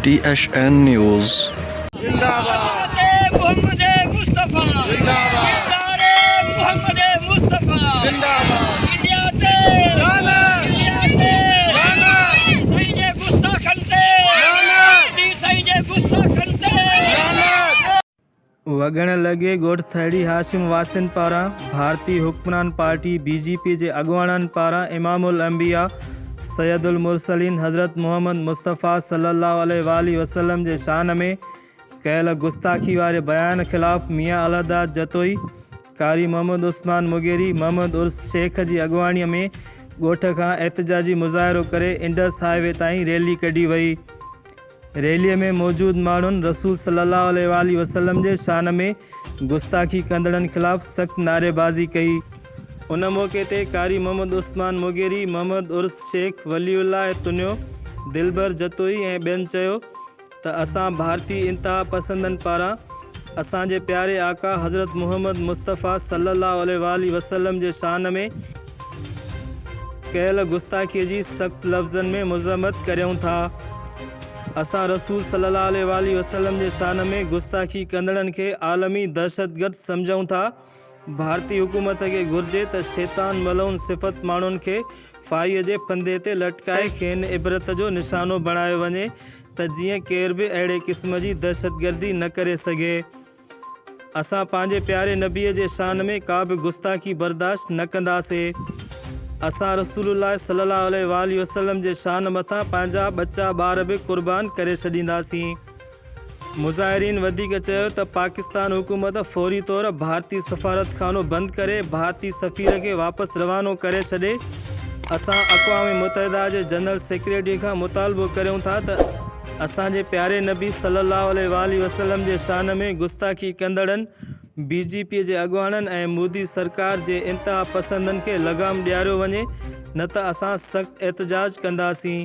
T H N news. حضرت محمد مصطفيٰ زنده محمد مصطفيٰ زنده انڊيا تي لعنت انڊيا تي لعنت سائين جي گستاخن تي لعنت سائين جي گستاخن تي لعنت. وڳڻ لڳي ڳوٺ ٿهڙي هاشم واسين پاران ڀارتي حڪمران پارٽي بي جي پي جي اڳواڻن پاران امام الانبياء سيد المرسلين حضرت محمد مصطفيٰ صلي الله عليه واٰله وسلم جي شان ۾ ڪيل گستاخي واري بيان خلاف ميان الهداد جتوئي، قاري محمد عثمان مغيري، محمد عرس شيخ جي اڳواڻي ۾ ڳوٺ کان احتجاجي مظاهرو ڪري انڊس هاء وي تائين ريلي ڪڍي وئي. ريلي ۾ موجود ماڻهن رسول صلي الله عليه واٰله وسلم جي شان ۾ گستاخي ڪندڙن خلاف سخت نعريبازي ڪئي. ان موقعي تي قاري محمد عثمان مغيري، محمد عرس شيخ، ولي الله تنيو، دلبر جتوئي ۽ ٻين چيو ته اسان ڀارتي انتها پسندن پاران اسان جي پياري آقا حضرت محمد مصطفيٰ صلي الله عليه واٰله وسلم جي شان ۾ ڪيل گستاخيء جي سخت لفظن ۾ مذمت ڪريون ٿا. اسان رسول صلي الله عليه واٰله وسلم جي شان ۾ گستاخي ڪندڙن کي عالمي دهشتگرد سمجهون ٿا. ڀارتي حڪومت کي گهرجي ته شيطان ملعون صفت ماڻهن کي ڦاهيء جي ڦندي تي لٽڪائي کين عبرت جو نشانو بڻايو وڃي ته جيئن ڪير به اهڙي قسم جي دهشتگردي نه ڪري سگهي. اسان پنهنجي پياري نبيء جي شان ۾ ڪا به گستاخي برداشت نه ڪنداسي. اسان رسول الله صلي الله عليه واٰله وسلم جي شان مٿان پنهنجا ٻچا ٻار به قربان ڪري ڇڏينداسين. مظاهرين وڌيڪ چيو ته پاڪستان حڪومت فوري طور ڀارتي سفارتخانو بند ڪري ڀارتي سفير کي واپس روانو ڪري ڇڏي، اسان اقوام متحده جي جنرل سيڪريٽري کان مطالبو ڪريون ٿا ته اسان جي پياري نبي صلي الله عليه واٰله وسلم جي شان ۾ گستاخي ڪندڙن بي جي پي جي اڳواڻن ۽ مودي سرڪار جي انتها پسندن کي لغام ڏياريو وڃي نه ته اسان سخت احتجاج ڪنداسين.